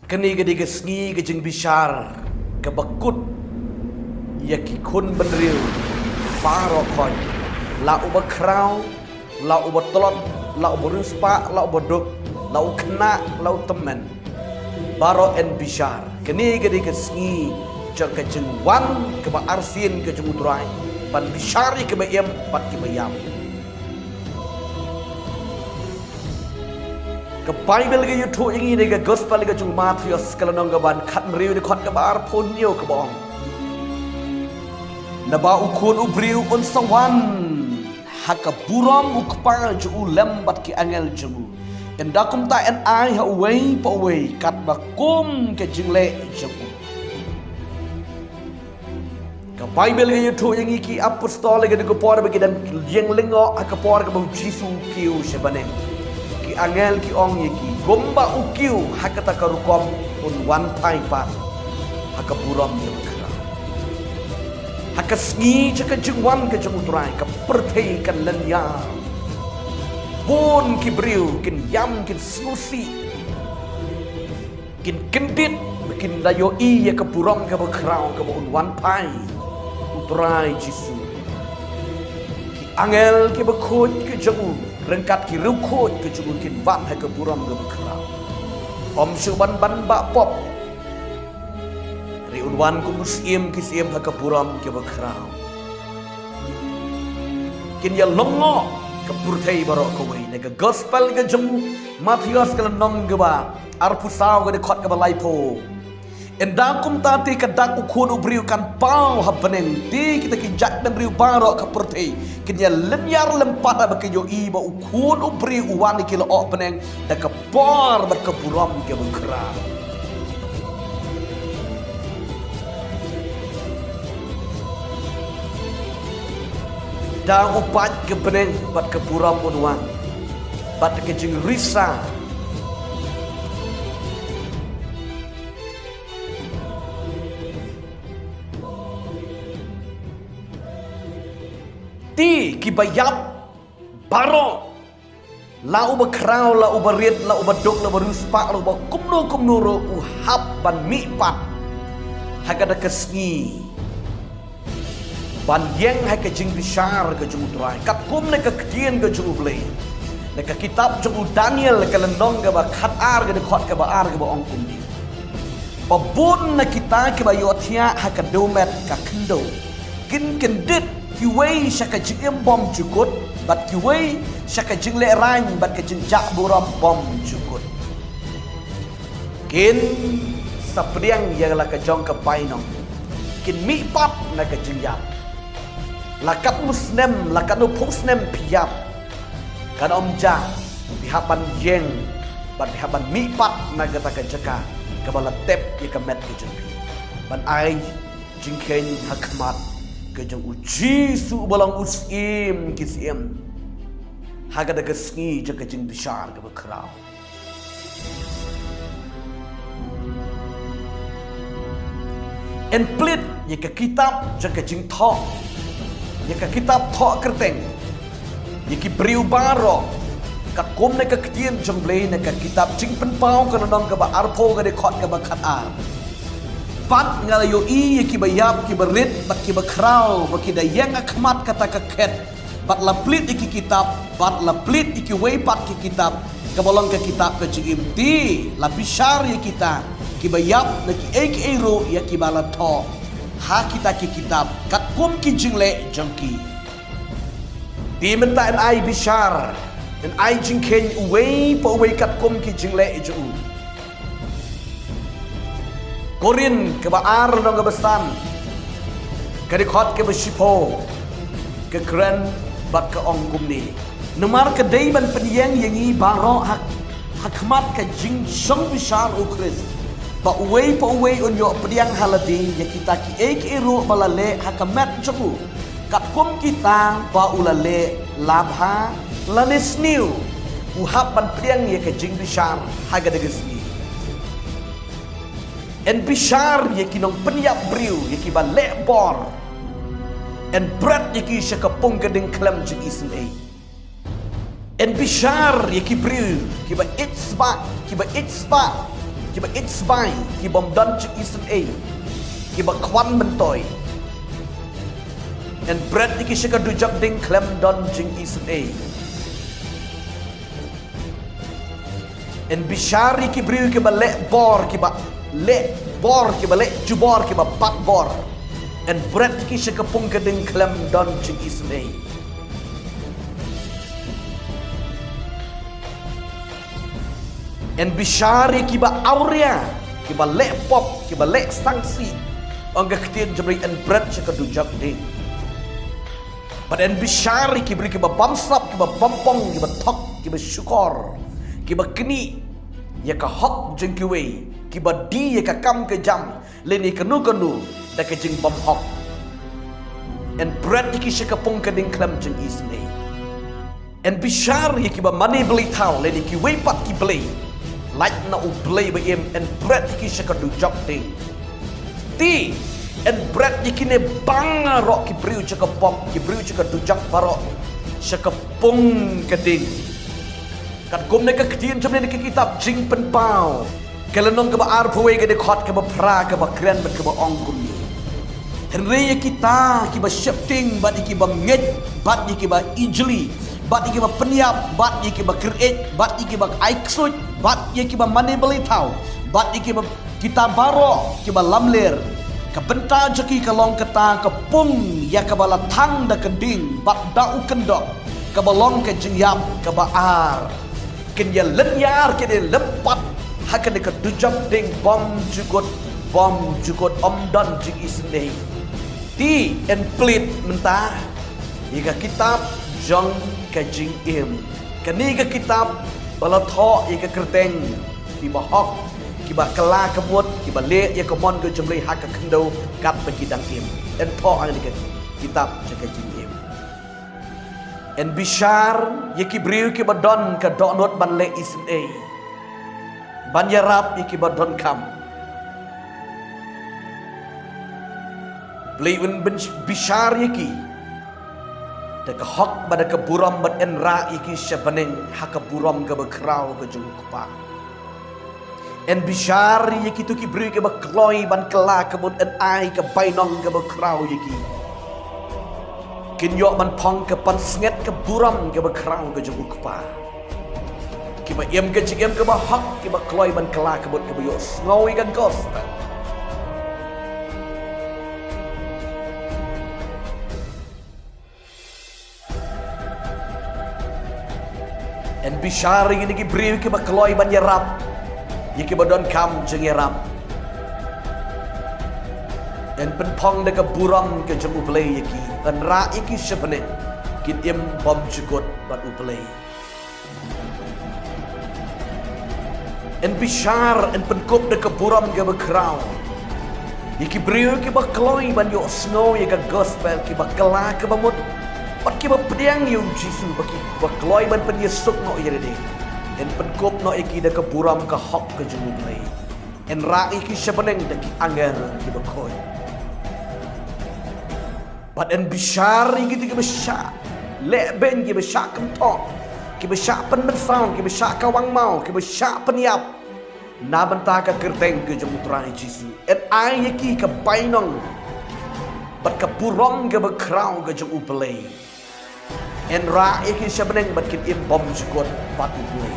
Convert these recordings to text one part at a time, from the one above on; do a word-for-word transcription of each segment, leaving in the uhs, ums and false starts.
Kane ka dei ka sngi ka jingbishar kaba kut ïa ki khun bynriew baroh khoit, la uba khraw, la uba tlot, la uba riewspah, la uba duk, la u khynnah, la u tymmen. Baroh yn bishar. Kane ka dei ka sngi jong ka jingwan kaba arsien ka jong U Trai ban bishar ïa kiba im bad kiba ïap. Ka Baibl ka ïathuh ïa ngi na ka Gospel ka jong u Mathaios ka lynnong kaba khathynriew, dkhot kaba arphew hynñiew, kaba ong: Naba U Khun U Briew un sa wan ha ka burom U Kpa jong u lem bad ki angel jong u. Ynda kumta yn ai ha uwei pa uwei katba kum ka jingleh jong u. Ka Baibl ka ïathuh ïa ngi ki apostol ïa ka dei ka por ba ki dang ïeng lyngngoh ha ka por kaba U Jisu u kiew sha bneng. Ki angel ki ong ïa ki, kumba u kiew ha kata ka rukom un wan phai pat ha ka burom kaba khraw. Ha ka sngi jong ka jingwan ka jong U Trai ka pyrthei kan lynñiar. Bun ki briew kin ïam, kin sngewsih, kin kyndit, kin da ïohi ïa ka burom kaba khraw kaba un wan phai U Trai Jisu. Ki angel kiba khuid ka jong u ryngkat ki riewkhuid ka jong u kin wan ha ka burom kaba khraw. Ym shu ban ban bah pop. Hynrei un wan kum u Syiem ki syiem ha ka burom kaba khraw. Kin ïa lyngngoh ka pyrthei baroh kawei. Na ka Gospel ka jong u Mathaios ka lynnong kaba arphew saw ka dkhot kaba laiphew. Ynda kumta te ka dak U Khun U Briew kan paw ha bneng, te kita ki jaitbynriew baroh ka pyrthei kin ïa lynñiar lem pat haba kin ïohi ba U Khun U Briew u wan ïa ki lyoh bneng da ka bor bad ka burom kaba khraw. Da u pait ka bneng bad ka burom un wan bad ka jingrisa. Te kiba ïap baroh, la uba khraw, la uba rit, la uba duk, la uba riewspah, la uba kumno kumno ruh, u hap ban mihpat ha kata ka sngi ban ïeng ha ka jingbishar ka jong U Trai. Katkum na ka ktien ka jong U Blei, na ka kitab jong u Daniel ka lynnong kaba khatar ka dkhot kaba ar kaba ong kumne: Ba bun na kita kiba ïohthiah ha ka dewmet ka khyndew kin kyndit, kiwei sha ka jingim bymjukut bad kiwei sha ka jinglehrain bad ka jingjah burom bymjukut. Kin sa pdiang ïa la ka jong ka bainong, kin mihpat na ka jingïap. La katno snem, la katno phew snem phi ïap, kan ym jah. Phi hap ban ïeng bad phi hap ban mihpat na kata ka jaka kaba la tep ïa ka met ka jong phi, ban ai jingkheiñ ha khmat ka jong U Jisu uba long U Syiem ki syiem ha kata ka sngi jong ka jingbishar kaba khraw. Yn plie ïa ka kitab jong ka jingthoh, ïa ka kitab thoh kyrteng, ïa ki briew baroh, katkum na ka ktien jong U Blei na ka kitab Jingpynpaw ka lynnong kaba arphew ka dkhot kaba khatar: Bad nga la ïohi ïa kiba ïap, kiba rit bad kiba khraw ba ki da ïeng ha khmat kata ka khet. Bad la plie ïa ki kitab, bad la plie ïa kiwei pat ki kitab kaba long ka kitab ka jingim. Te la bishar ïa kita kiba ïap na kiei kiei ruh ïa kiba la thoh ha kita ki kitab katkum ki jingleh jong ki. Te mynta yn ai bishar, yn ai jingkheiñ uwei pa uwei katkum ki jingleh jong u. Korinth kaba ar lynnong kaba san, ka dkhot kaba shiphew, ka kren bad ka ong kumne: Namar ka dei ban pynïeng ïa ngi baroh ha, ha khmat ka jingshong bishar U Khrist, ba uwei pa uwei un ïoh pdiang ha lade ïa kita kiei kiei ruh ba la leh ha ka met jong u, katkum kita ba u la leh la bha lane sniew. U hap ban pdiang ïa ka jingbishar ha kata ka sngi. Yn bishar ïa ki nongpynïap briew, ïa kiba leh bor. Yn bret ïa ki sha ka pung ka dieng khlem jingisynei. Yn bishar ïa ki briew kiba ïeit spah, kiba ïeit spah, Ba itsbai, ki bym don jingisynei, ki ba khwan myntoi. Yn bret ïa ki sha ka dujok ding khlem don jingisynei. Yn bishar ïa ki briew ki ba leh bor, ki ba leh bor, ki ba leh jubor, ki ba bat bor. Yn bret ïa ki sha ka pung ka ding khlem don jingisynei. Yn bishar ïa ki ba awria, ki ba leh pop, ki ba leh sangsi. Ong ka ktien jong U Blei yn bret sha ka dujok ding. Bad yn bishar ïa ki briew ki ba bamsap, ki ba bampong, ki ba thok, ki ba shukor, ki ba knieh ïa ka hok jong kiwei, ki ba die ïa ka kam ka jam, lane kano kano da ka jingbymhok. Yn bret ïa ki sha ka pung ka ding khlem jingisynei. Yn bishar ïa ki ba mane blei thaw, lane kiwei pat ki blei. Lait na U Blei ba im, yn bret ïa ki sha ka dujok ding. Te, yn bret ïa kine baroh ki briew sha ka pop, ki briew sha ka dujok baroh, sha ka pung ka ding. Katkum ne ka ktien jong ne ka kitab Jingpynpaw. Ka lynnong kaba arphew wei ka dkhot kaba phra kaba kren bad kaba ong kumne. Hynrei ïa kita ki ba sheptieng, bad ïa ki ba ngeit, bad ïa ki ba ijli, bad ïa ki ba pynïap, bad ïa ki ba kyr-eit, bad ïa ki ba ai ksuid, bad ïa ki ba mane blei thaw, bad ïa ki ba kita baroh ki ba lamler. Ka bynta jong ki ka long kata ka pung ïa kaba la thang da ka ding bad da u kyndok, kaba long ka jingïap kaba ar. Kin ïa lynñiar, kin ïa lympat ha kane ka dujok ding bymjukut, bymjukut, ym don jingisynei. Te yn plie mynta ïa ka kitab jong ka jingim. Kane ka kitab ba la thoh ïa ka kyrteng ki ba hok, ki ba kylla ka mut, ki ba leh ïa ka mon ka jong U Blei ha ka khyndew katba ki dang im. Yn thoh ha kane ka kitab jong ka jingim. Yn bishar ïa ki briew ki ba don ka dohnud ban leh isynei, ban ïarap ïa ki ba donkam. Blei un bishar ïa ki da ka hok bad da ka burom, bad yn rah ïa ki sha bneng ha ka burom kaba khraw ka jong U Kpa. Yn bishar ïa kito ki briew ki ba kloi ban kylla ka mut, yn ai ka bainong kaba khraw ïa ki. Kin ïoh ban phong ka pansngiat ka burom kaba khraw ka jong U Kpa. Ki ba im ka jingim kaba hok, ki ba kloi ban kylla ka mut, ki ba ïohsngew ïa ka gospel. Yn bishar ïa kine ki briew ki ba kloi ban ïarap ïa ki ba donkam jingïarap. Yn pynphong da ka burom ka jong U Blei ïa ki, yn rah ïa ki sha bneng, kin im bymjukut bad U Blei. Yn bishar, yn pynkup da ka burom kaba khraw ïa ki briew ki ba kloi ban ïohsngew ïa ka gospel, ki ba kylla kaba mut, bad ki ba pdiang ïa U Jisu, bad ki ba kloi ban pynïasuk noh ïa lade. Yn pynkup noh ïa ki da ka burom ka hok ka jong U Blei. Yn rah ïa ki sha bneng da ki angel ki ba khuid. Bad yn bishar ïa kito ki ba shah lehbeiñ, ki ba shah kynthoh, ki ba shah pynmynsaw, ki ba shah kawang maw, ki ba shah pynïap na bynta ka kyrteng ka jong U Trai Jisu. Yn ai ïa ki ka bainong bad ka burom kaba khraw ka jong U Blei. Yn rah ïa ki sha bneng bad kin im bymjukut bad U Blei.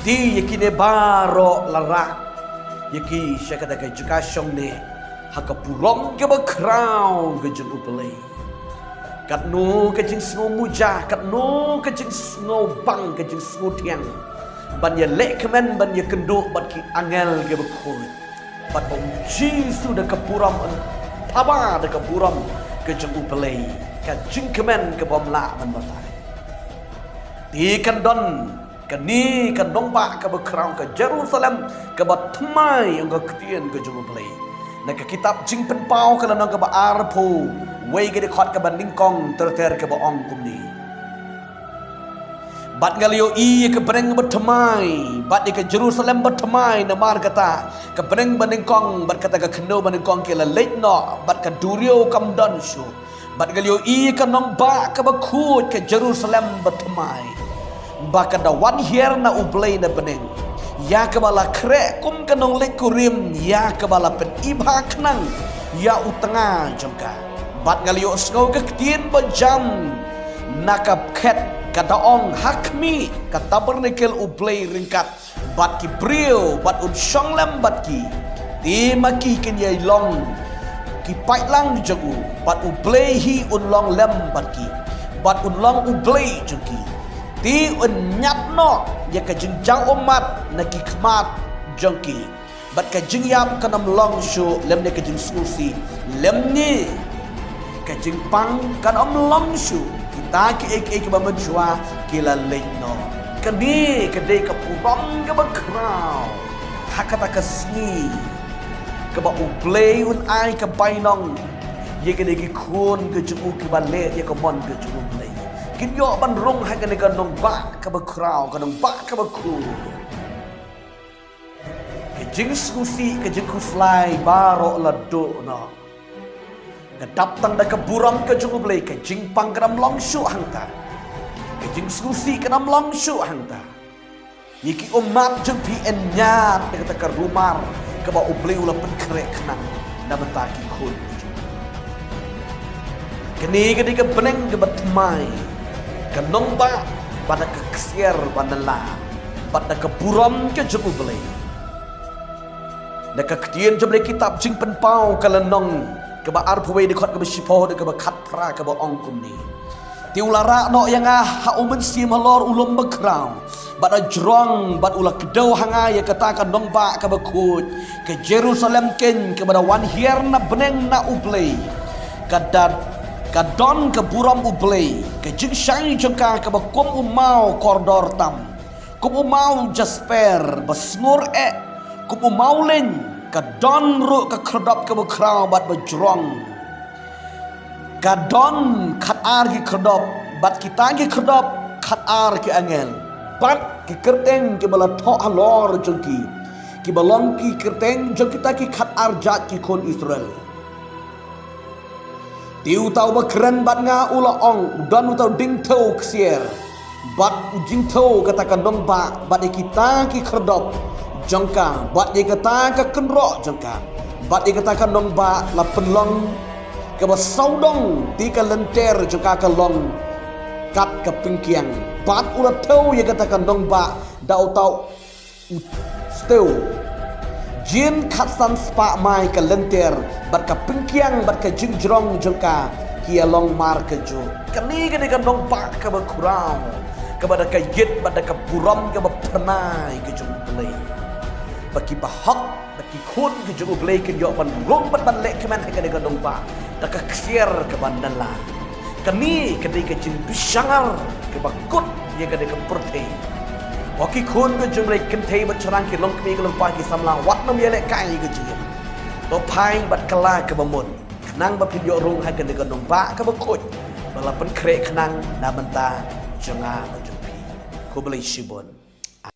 Te ïa kine baroh la rah ïa ki sha kata ka jaka shong ne ha ka burom kaba khraw ka jong U Blei. Katno ka jingsngew muja, katno ka jingsngew bang, ka jingsngew thiang ban ïa lehkmen, ban ïa kynduh bad ki angel ki ba khuid. Bad ba U Jisu da ka burom un thaba da ka burom ka jong U Blei, ka jingkmen ka bym lah ban batai. Te kan don kane ka nongbah kaba khraw, ka Jerusalem kaba thymmai, ong ka ktien ka jong U Blei. Na ka kitab Jingpynpaw ka lynnong kaba arphew wei ka dkhot kaba nyngkong ter ter kaba ong kumne. Bad nga la ïohi ïa ka bneng bathymmai bad ïa ka Jerusalem bathymmai, namar kata ka bneng banyngkong bad kata ka khyndew banyngkong ki la leit noh, bad ka duriaw kam don shuh. Bad nga la ïohi ïa ka nongbah kaba khuid, ka Jerusalem bathymmai, ba ka da wan hiar na U Blei na bneng, ïa kaba la khreh kum ka nongleit kurim, ïa kaba la pynibha khnang ïa u tnga jong ka. Bad nga la ïohsngew ka ktien bajam na ka khet, ka da ong: Ha khmih, ka tabernakel U Blei ryngkat bad ki briew, bad un shong lem bad ki. Te ma ki kin ïai long ki paidlang jong u, bad U Blei hi un long lem bad ki, bad un long U Blei jong ki. Te un ñiad noh ïa ka jingjaw ummat na ki khmat jong ki, bad ka jingïap kan ym long shuh, lymne ka jingsngewsih, lymne ka jingpang kan ym long shuh. Kita kiei kiei kiba mynshuwa ki la leit noh. Kane ka dei ka burom kaba khraw ha kata ka sngi, kaba U Blei un ai ka bainong ïa kine ki khun ka jong u kiba leh ïa ka mon ka jong U Blei. Kin ïoh ban rung ha kane ka nongbah kaba khraw, ka nongbah kaba khuid. Ka jingsngewsih, ka jingkhuslai baroh la duh noh. Ka dap tang da ka burom ka jong U Blei, ka jingpang kan ym long shuh hangta. Ka jingsngewsih kan ym long shuh hangta. Ïa ki ummat jong phi, yn ñiad ïa kata ka rumar kaba U Blei u la pynkhreh khnang na bynta ki khun. Kane ka dei ka bneng kaba thymmai, ka nongbah bad da ka ksiar ba nylla bad da ka burom ka jong U Blei. Na ka ktien jong U Blei, kitab Jingpynpaw ka lynnong kaba arphew wei, dkhot kaba shiphew haduh kaba khatphra, kaba ong kumne: Te u la rah noh ïa nga ha u mynsiem halor u lum bakhraw, bad da jrong, bad u la kdew ha nga ïa kata ka nongbah kaba khuid, ka Jerusalem keiñ, kaba da wan hiar na bneng na U Blei. Ka da, ka don ka burom U Blei, ka jingshai jong ka kaba kum u maw kordor tam, kum u maw jasper ba sngur eh, kum u maw leiñ. Ka don ruh ka khyrdop kaba khraw bad ba jrong. Ka don khatar ki khyrdop, bad kita ki khyrdop khatar ki angel, bad ki kyrteng kiba la thoh halor jong ki, kiba long ki kyrteng jong kita ki khatar jait ki khun Israel. Te uta uba kren bad nga u la ong: U don uta u diengthew ksiar, bad u jingthew kata ka nongbah, bad ïa kita ki khyrdop jong ka, bad ïa kata ka kynroh jong ka, bad ïa kata ka nongbah la pynlong kaba sawdong. Te ka lynter jong ka ka long kat ka pyngkiang. Bad u la thew ïa kata ka nongbah da uta u stew. Jin khatsan spah mai ka lynter, bad ka pyngkiang bad ka jingjrong jong ka ki ïalong markajuh. Kane ka dei ka nongbah kaba khraw, kaba da ka ïit bad da ka burom kaba phyrnai ka jong U Blei, ba ki bahok bad ki khun ka jong U Blei kin ïoh ban rung bad ban leh kmen ha kane ka nongbah da ka ksiar kaba nylla. Kane ka dei ka jingbishar kaba kut ïa kane ka pyrthei. Ko ki khun ka jong U Blei, kynthei bad shynrang, ki longkmie ki longkpa, ki samla, wat nym ïalehkai ïa ka jingim. To phai bad kylla kaba mut, khnang ba phin ïoh rung ha kane ka nongbah kaba khuid ba la pynkhreh khnang na bynta jong nga bad jong phi. Khublei shibun.